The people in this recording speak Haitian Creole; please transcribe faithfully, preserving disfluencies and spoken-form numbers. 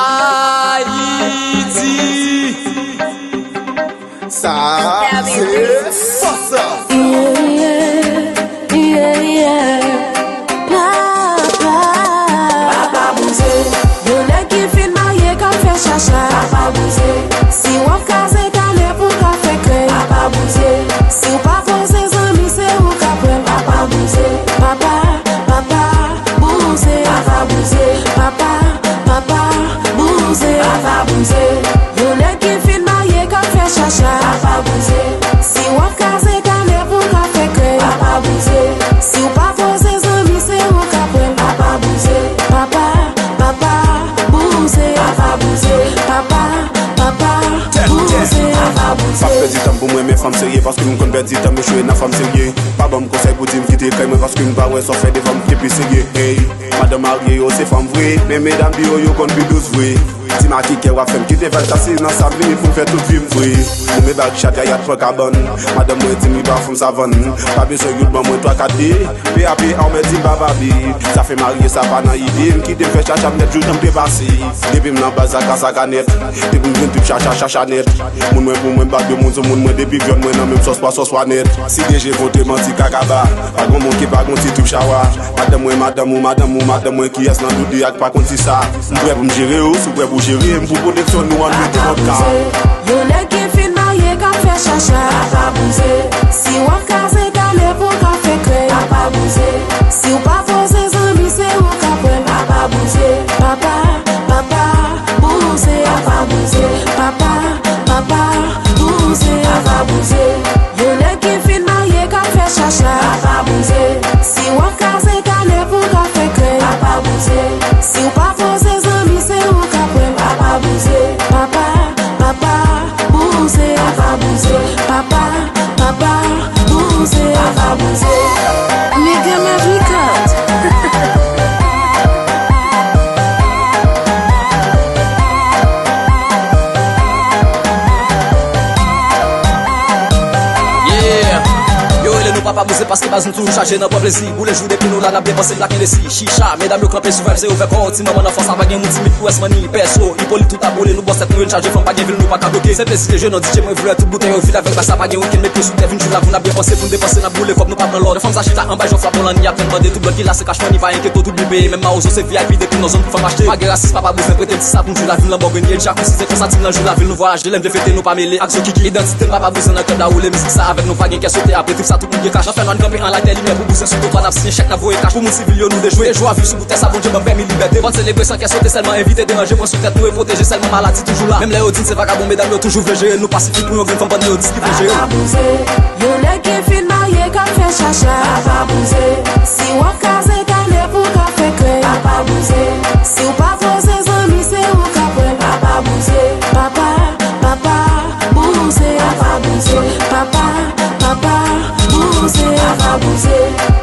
Ayiti. Sa se fòs la. Yeah, yeah, yeah, yeah. Papa. Papa bouze. Yon nèg ki fin marye k ap fè chacha. Papa bouze. Si w ap kraze kanè pou ka fè krèy. Papa bouze. Si w pa poze zanmi, se ou k ap wè l. Papa bouze. Papa, papa, bouze. Papa bouze. Papa, papa, bouze. Papa bouze. Yon nèg ki fin marye k ap fè chacha. Papa bouze. Si w ap kraze kanè pou ka fè krèy. Papa bouze. Si w pa poze zanmi, se ou k ap wè l. Papa bouze. Papa, papa, bouze. Papa bouze. Papa, papa, bouze. Papa bouze. M ap pèdi tan pou mwen, men fò m serye, paske m konn pèdi tan m echwe nan fò m serye. Pa ban m konsèy pou di m kite kay mwen, paske m pa wè sa w fè devan m te pi serye. Hey, madanm marye yo se fanm vre, men medam di yo yo konn pi dous vre. Di m a ki kè w ap fè m kite vag sa, se nan sa m vini pou m fè tout vi m vre. Ou men bag chat yayat pran kabann. Madanm mwen di m li pa fanm savann. Pa bezwen youn ban mwen twa kat de. P A P a w mèt di m pa papi. Zafè marye sa pa nan ide m. Kite m fè chacha m nèt jou jan m te pase. Depi m nan baz sa ka sa ka nèt. Depi m jwenn tip chacha chacha nèt. Moun mwen pou mwen m pa de moun sou moun mwen depi vyòn mwen nan menm sòs pa sòs pa nèt. Si deje vote manti kakaba. Pa gon moun ki pa gon ti trip chawa. Madanm mwen, madanm ou, madanm ou, madanm mwen, kiyès nan tout de a k pa konn ti sa? M prè pou m jere w, si w prè pou jere m, pou pwoteksyon nou ann mete kont ka. Yon nèg ki fin marye k ap fè chacha. Papa bouze. Si w ap kraze kanè pou ka fè krèy. Papa bouze. Si w pa poze zanmi, se ou k ap wè l. Papa bouze. Papa, papa, bouze. Papa bouze. Papa, papa, bouze. Papa bouze. Yon nèg ki fin marye k ap fè chacha. Papa bouze. Si w ap kraze kanè pou ka fè krèy. Papa bouze. Si w pa poze zanmi, se ou k ap wè l. Papa bouze. Papa, papa, bouze. Papa bouze. Papa, papa, bouze. Papa bouze. Mega Mavricot. Yeah. Yo rele nou papa bouze paske baz nou toujou chaje nan pran plezi. Boule jou depi nou la n ap depanse black Hennessy. Chicha, medam yo kanpe sou vibe, se ouvè kò w, ti manman nan fòs la pa gen moun timid pou wè smanni. Pèso, Ipolit tout ap boule, nou bòs tèt nou yo n chaje fanm, pa gen vil nou pa ka bloke. Se plezi ke jwe non D J, mwen vle tout boutèy yo vid avèk baz sa, pa gen okenn met pye sou tè, vin jwi la, vin ap depanse, pou n depanse n ap boule kòb, nou pa pran lòd. Fanm sa chita anba jòf la, bon lanni ap tann mande, tout blòd ki la se cash money, pa enkyete w, tout bil peye, menm mawozo se V I P depi nan zòn pou fanm achte. Pa gen rasis, papa bouzen prete m ti sa pou m jwi la, vin Lamborghini e jacuzzi, se konsa team nan jwi la, vil nou vwayaje, lè m vle fete nou pa mele ak zo kiki. Idantite m papa bouzen nan klèb la woule, mizik sa avèk nou pa gen kè sote, apre trip sa tout moun gen kach. Nan fènwa n kanpe an latè limyè pou bouzen sou twotwa, n ap siyen chèk, n ap voye kach pou moun sivil yo nou dejwe. Dejwe a viv sou boutèy sa, Bondye ban pèmi libète. Fò n selebre san kè sote, sèlman envite deranje, pran sou tèt nou e pwoteje, sèlman maladi toujou la. Menm lè yo di n se vagabon, medam yo toujou vle jere nou pasifik pou yon grenn fanm pandan yo dis ki vle jere. Papa bouze. Yon nèg ki fin marye k ap fè chacha. Papa bouze. Si w ap kraze kanè pou ka fè krèy. Papa bouze. Si w pa poze zanmi, se ou k ap wè l. Papa bouze. Papa, papa, bouze. Papa bouze. Papa, papa, bouze. Papa bouze.